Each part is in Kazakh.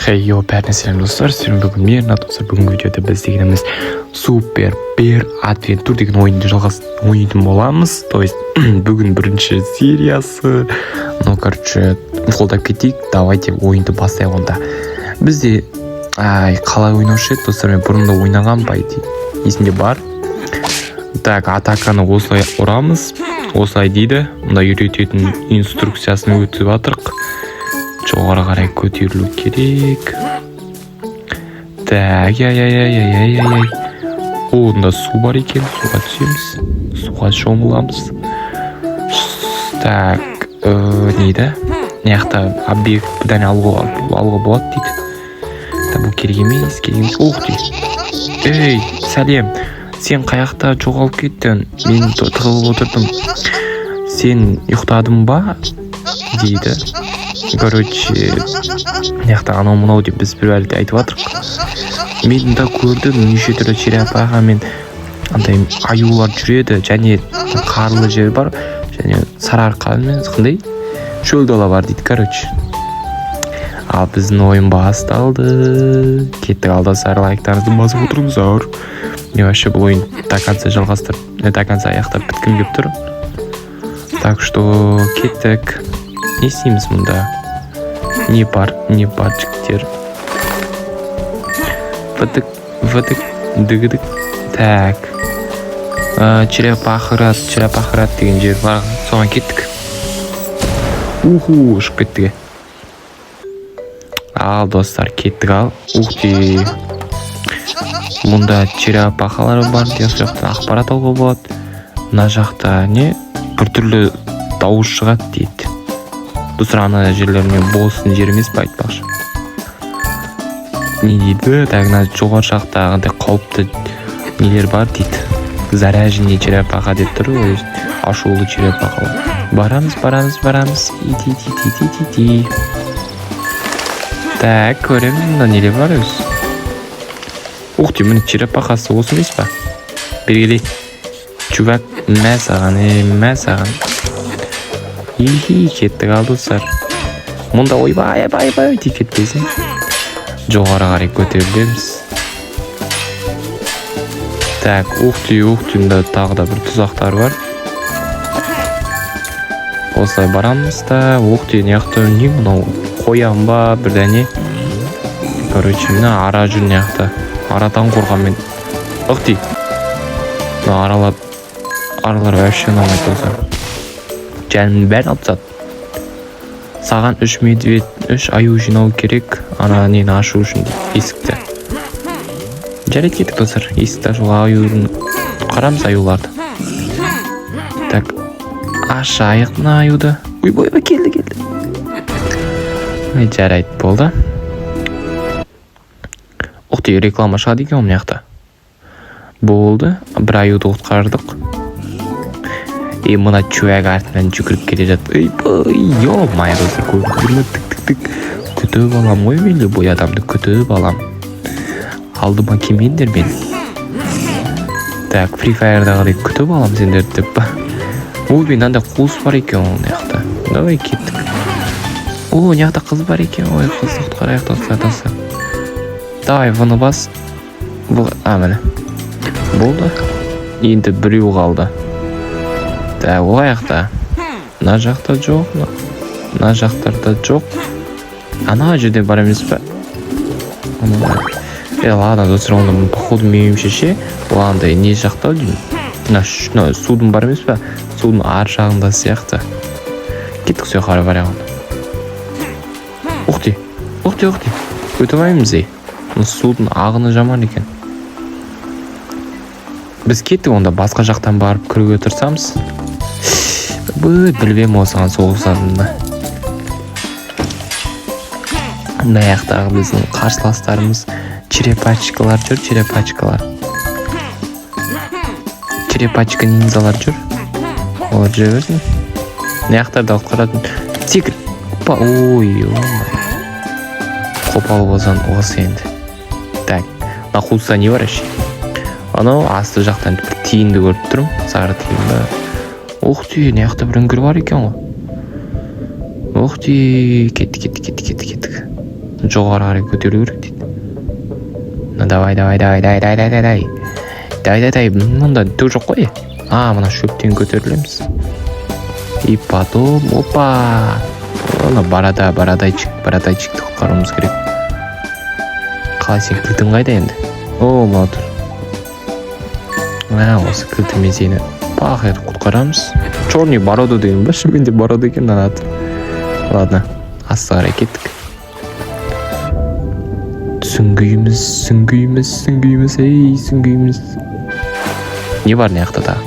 Хей, йо, бәріне сәлем, достар! Сіздермен бүгін мен, Ринат. Достар, бүгінгі видеода біз дегеніміз Супер Бер Адвентур деген ойынды жалғас ойнайтын боламыз. То есть бүгін бірінші сериясы. Ну, короче, қолдап кетейік. Давайте ойынды бастайық онда. Бізде, ай, қалай ойнаушы еді, достар? Мен бұрын да ойнағанмын, по идее. Есімде бар. Так, атаканы осылай ұрамыз. Осылай дейді. Мында үйрететін инструкциясын өтіп жатырық. Жоғары қарай көтерілу керек. Так, яй, яй, яй, яй, яй, яй. О, мында су бар екен, суға түсеміз, суға шомыламыз. Так, не дейді? Мына жақта объект бірдеңе алуға болады дейді. Так, бұл керек емес, керек емес. Ух ты! Ей, сәлем! Сен қаяқта жоғалып кеттің? Мен тығылып отырдым. Сен ұйықтадың ба? Дейді. Короче, мына жақта анау мынау деп біз бір әлде айтып жатырық. Мен мында көрдім, неше түрлі черепаха мен андай аюлар жүреді және қарлы жер бар және Сарыарқа мен қандай шөл дала бар дейді, короче. Ал біздің ойын басталды. Кеттік, ал, достар, лайктарыңызды басып отырыңыздар. Мен вообще бұл ойын до конца жалғастырып, до конца аяқтап біткім келіп тұр. Так что кеттік. Не істейміз мұнда? Не бар, не бар, жігіттер? Вдык, вдык, дыгдык. Так. Черепахрат, Черепахрат деген жер бар. Соған кеттік. Уху, ұшып кеттік. Ал, достар, кеттік ал. Ух ты. Мұнда черепахалар бар деген сол жақтан ақпарат алуға болады. Мына жақта не? Біртүрлі дауыс шығады дейді. Достар, ана жерлеріне боссын жер емес па, айтпақшы? Не дейді? Так, мына жоғары жақта қандай қауіпті нелер бар дейді. Заряженный черепаха деп тұр ғой, ашулы черепахалар. Барамыз, барамыз, барамыз. Иди, иди, иди, иди. Так, көреміз, мында нелер бар өзі. Ух ты, міне, черепахасы осы емес па? Бері. Чувак, мә саған, е, мә саған. Ихи, кеттік ал, достар. Мұнда ойбай, ойбай, ойбай, тиіп кетпесін. Жоғары қарай көтерілеміз. Так, ух ты, ух ты, мында тағы да бір тұзақтар бар. Осылай барамыз да, ух ты, мына жақта не мынау? Қоян ба, бірдәне? Короче, мына ара жүр мына жақта. Арадан қорқамын мен. Ух ты. Мына аралар, аралар вообще ұнамайды, достар. Жанымның бәрін алып тастады. Саған үш медведь, үш аю жинау керек, ана нені ашу үшін дейді, есікті. Жарайды, кеттік, достар. Есікті ашуға аюдың қарамыз, аюларды. Так, ашайық мына аюды. Ойбай, ойбай, келді, келді. Ой, жарайды, болды. Ух ты, реклама шығады екен ғой мына жақта. Болды, бір аюды құтқардық. И мына чувак артынан жүгіріп келе жатыр. Ойбай, ё-моё, достар, көрдіңіздер ме? Тік, тік, тік. Күтіп алам ғой мен, любой адамды күтіп алам. Алдыма келмеңдер мен. Так, Free Fire'дағыдай күтіп алам сендерді деп па. Ой, мынандай қуыс бар екен ғой мына жақта. Давай, кеттік. О, мына жақта қыз бар екен. Ой, қызды құтқарайық, достар, достар. Давай, бұны бас. Бұл, а, міне. Болды. Енді біреу қалды. Так, ол аяқта. Мына жақта жоқ, мына жақтарда жоқ. Ана жерде бар емес па? Е, ладно, достар, онда походу, меніңше ше, ол андай не жақта деймін. Мына судың бар емес па? Судың ар жағында сияқты. Кеттік, сол жаққа қарай барайық онда. Ух ты, ух ты, ух ты. Өтіп алмаймыз, ей. Мына судың ағыны жаман екен. Біз кеттік онда, басқа жақтан барып кіруге тырысамыз. Бұ, біліп едім осыған соғысатынымды. Мына жақтағы біздің қарсыластарымыз черепачкалар жүр, черепачкалар. Черепачка ниндзялар жүр. Олар жүре берсін. Мына жақтарда құтқаратын. Секір. Опа, ой, ё. Қопал болсаң осы енді. Так, мына қуыста не бар вообще? Анау асты жақтан бір тиынды көріп тұрмын. Сары тиын ба? Ух ты, мына жақта бір үңгір бар екен ғой. Ух ты, кеттік, кеттік, кеттік, кеттік, кеттік. Жоғары қарай көтеру керек дейді. Ну давай, давай, давай, давай, давай, давай, давай, давай, давай. Мұнда түк жоқ қой. А, мына шөптен көтерілеміз. И потом, опа, ана борода, бородайчик, бородайчикті құтқаруымыз керек. Қалай, сен кілтің қайда енді? О, мынау тұр. Мә, осы кілтімен сені пах етіп құтқарамыз. Черный борода деген ба? Шынымен де борода екен мынаның аты. Ладно, асты қарай кеттік. Сүңгиміз, сүңгиміз, сүңгиміз, ей, сүңгиміз. Не бар мына жақта тағы?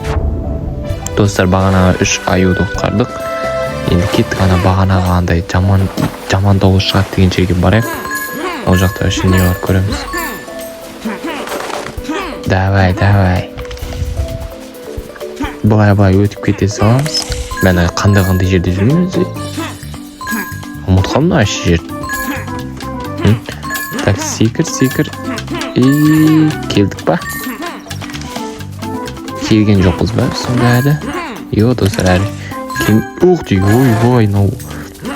Достар, бағанағы үш аюды құтқардық. Енді кеттік, ана бағанағы андай жаман жаман дауыс шығады деген жерге барайық. Ол жақта вообще не бар, көреміз. Давай, давай, былай, былай өтіп кете саламыз. Мен қандай қандай жерде жүрмін өзі, ұмытып қалдым вообще жерді. Так, секір, секір. И келдік па, келген жоқпыз ба сонда әлі? Йо, достар, әлі ух ты, ойбай, мынау,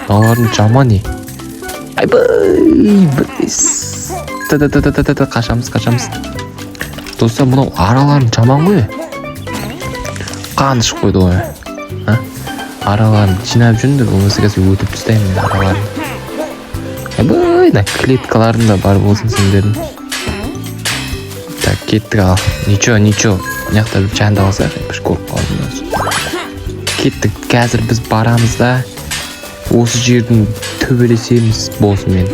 мыналардың жаман не? Айбай, та та та та та та, қашамыз, қашамыз. Достар, мынау араларың жаман ғой, қан ішіп қойды ғой. А, араларын жинап жүріңдер, болмаса қазір өтіп тастаймын мен араларын. Айбай, мына клеткаларың да бар болсын сендердің. Так, кеттік. Ал, ничего, ничего, мына жақта бір жанды алсақ, бір көріп қалдым өзі. Кеттік, қазір біз барамыз да, осы жердің төбелесеміз боссымен.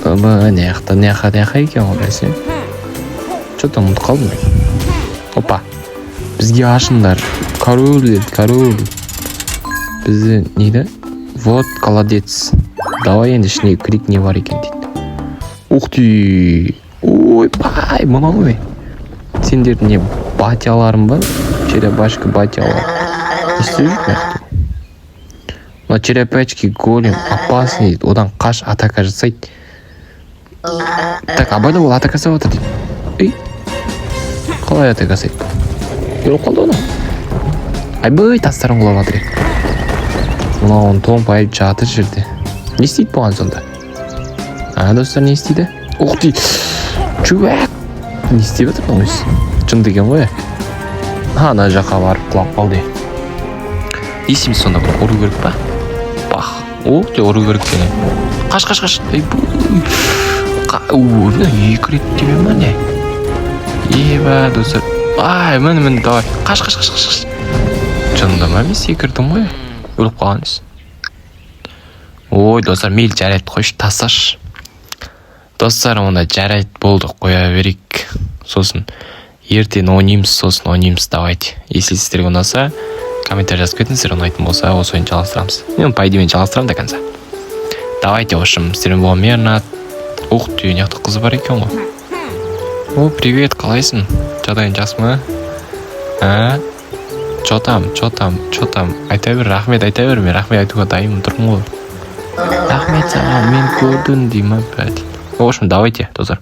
Мына жақта, мына жақта, мына жақта екен ғой, бәсе. Че-то ұмытып қалдым мен. Опа, бізге ашыңдар, король деді, король бізді не дейді? Вот колодец, давай енді ішіне кірейік, не бар екен дейді. Ух ты, ойбай, мынау не? Сендердің не, батяларың ба? Черепашка батялар не істеп жүр мына жақта? Мына черепашки голем опасный дейді, одан қаш, атака жасайды. Так, абайла, ол атака жасап жатыр дейді. Ей, қалай атака жасайды бұл? Өліп қалды ғой. Айбай, тастарым құлап жатыр. Мынауын томпайып жатыр жерде. Не істейді бұған сонда? А, достар, не істейді? Ух ты, чувак, не істеп жатыр мынау өзі? Жынды екен ғой. Ана жаққа барып құлап қалды. Не істейміз сонда? Бұны ұру керек па? Бах, ух ты, ұру керек екен. Қаш, қаш, қаш! Айбай. У, мына екі рет тебе ма, не? Еба, достар, ай, міне, міне, давай, қаш, қаш, қаш, қаш, қаш! Жынды ма? Мен секірдім ғой, өліп қалған. Ой, достар, мейлі, жарайды, қойшы, тасташы. Достар, онда жарайды, болды, қоя берейік. Сосын ертең ойнаймыз, сосын ойнаймыз. Давайте, если сіздерге ұнаса, комментарий жазып кетіңіздер. Ұнайтын болса, осы ойынды жалғастырамыз. Мен, по идее, мен жалғастырамын до конца. Давайте, в общем, сіздермен болған мен, Ернат. Ух ты, мына жақта қыз бар екен ғой. О, привет, қалайсың, жағдайың жақсы ма? А, че там, че там, че там? Айта бер, рахмет айта бер. Мен рахмет айтуға дайынмын тұрмын ғой. Рахмет саған, мен көрдің дей ма? В общем, давайте, достар.